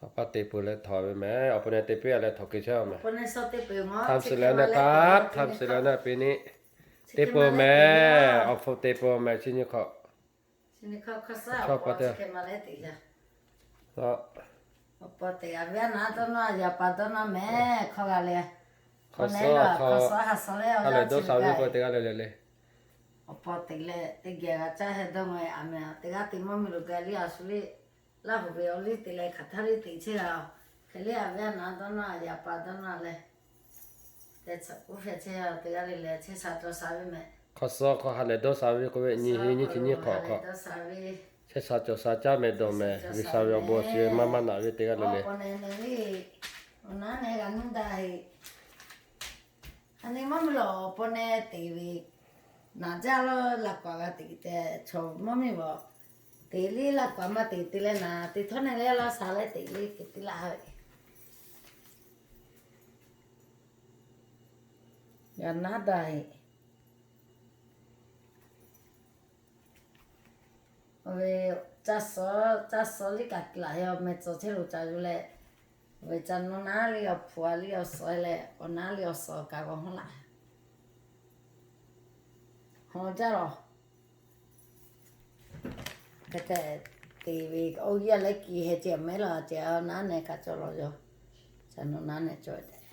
Awˬ pa te peuˬ leh htawnˍ ve mehˍ. Awˬ pa ne te piˇ a leh htawnˍ keu chehˇ a mehˍ. Htaˇ suh leh naˆ k'aˉ, htaˇ suh leh naˆ piˇ neˆ. Te peuˬ mehˍ. Awˬ hpfuhˇ te peuˬ mehˍ. Chi nyi hk'awꞈ, awˬ pa te, awˬ pa te a ve a naˉ dawˇ nawˇ, yaꞈ pa dawˇ nawˇ mehˍ. Hk'aw g'a le, hk'aw suh hk'aw ha suh leh ha lehˬ dawˇ sa ve k'o teˇ g'aˇ le le le. Awˬ pa te leh teˇ geh g'a caˇ heh dawˇ ma a mehˍ. Teˇ g'aˇ te mvuhˇ miˬ lo ga liˇ a shu le. Laˇ huˍ ve awˬ liˇ te leh hk'aˬ htaˇ liˇ te chehˇ g'a. Hk'e le a ve a naˉ dawˇ nawˇ, yaꞈ pa dawˇ nawˇ leh, teˇ caꞈ k'oˆ hpehꞈ chehˇ a. Teˇ g'aˇ le le chehˇ sha cawˬ sha ve mehˍ. Hk'aw suh hk'aw ha lehˬ dawˇ sa ve k'oˆ ve nyi hiˆ nyi chi nyi hk'awꞈ hk'aw chehˇ sha cawˬ sha caˇ mehˍ dawˬ mehˍ. G'uiˬsha ve awˬ bon awˬ shiˍ maˇ maˇ naꞈ ve teˇ g'aˇ le le. Awˬ naˉ nehˬ g'a nuˇ daꞈ heˆ. A nyi mvuhˇ miˬ lo awˬ pa ne te ve naˍ jaˇ lo laꞈ k'aꞈ g'a te tehꞈ chaw mvuhˇ miˬ bawˬ te liˇ laꞈ k'aꞈ maˇ te te leh naˍ te htawˇ nehˬ le laˇ sha leh te liˇ te te laˇ ve. G'a naˉ daꞈ heˆ. Awˬ ve caˇ suh liˇ kaꞈ laꞈ he awˬ meh tcuh chehˇ lo ca yuˬ leh, awˬ ve ca nawˇ naˉ liˇ awˬ hpu a liˇ awˬ suhˍ leh awˬ naˉ liˇ awˬ suhˍ kaꞈ g'aw hawˉ laꞈ. Hawˉ jaˇ lawˬ. Hk'e te te ve oˇ yaˇ leh kiˬ heh ceh mehˍ laˬ ceh awˬ naˉ nehˬ kaꞈ cawˬ lawˬ yaw. Ca nawˇ naˉ nehˬ cawˬ tehꞈ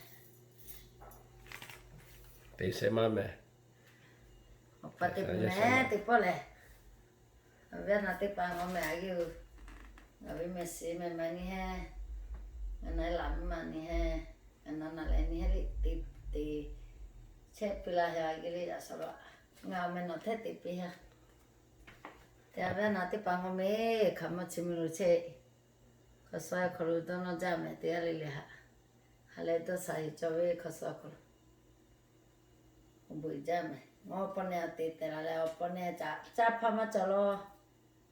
te shehˍ maˇ mehˍ. Awˬ pa te peuˬ mehˍ teˇ pawˆ lehˬ, awˬ viˉ awˬ nyi teˇ hpaˍ ngaˬ mehˍ a yeˇ, ngaˬ ve mehˍ shiˍ mehˍ ma nyi heh, ngaˬ na laꞈ mvuhˇ ma nyi heh, ngaˬ na na leh nyi heh le te te chehˇ piˇ laˇ heh a yeˇ le yaꞈ shaˍ laꞈ. Ngaˬ awˬ meh nawˬ htehˇ te piˇ heh. Te awˬ viˉ awˬ nyi teˇ hpaˍ ngaˬ mehˍ hk'aˬ ma chi mi lo chehˇ. Hk'aw suh hk'aw lo dawˇ nawˇ jaˇ mehˍ teˇ g'aˇ le le haꞈ. Ha lehˬ dawˇ sha heˆ cawˬ ve hk'aw suh hk'aw lo awˬ bon jaˇ mehˍ. Ngaˬ awˬ pa ne a te tehꞈ la leh awˬ pa ne caˇ hpaˇ maˇ cawˬ lawˬ.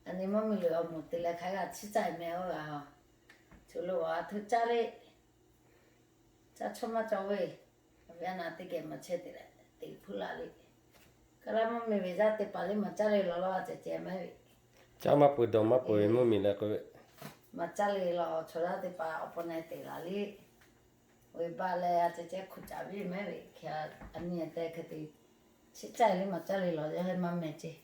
A nyi mvuhˇ miˬ lo awˬ moˍ te leh hk'aˬ g'a chiˇ caˇ mehˍ oˇ g'a ha. Choˬ lo a htoꞈ caˇ le. Caˇ chawˇ maˇ cawˬ ve, awˬ viˉ awˬ nyi teˇ geh maˍ chehˇ te leh te hpuˇ laˇ le. Kaˇ laˇ mvuhˇ miˬ ve yaˇ teˇ hpaˍ le maˍ caˇ le lawˬ lawˬ a ceh ceh mehˍ ve. Caˇ maˇ peuˬ dawˬ maˇ peuˬ ve mvuhˇ miˬ leh k'oˆ ve, maˍ caˇ le lawˬ chaw yaˇ teˇ hpaˍ awˬ pa ne te laˇ le. Oˇ ve baˆ leh a ceh ceh hkuˇ caˍ viˇ mehˍ ve hk'e, a nyi te hk'e te chiˇ caˇ le maˍ caˇ le lawˬ yaˇ heh maˇ mehˍ ceh.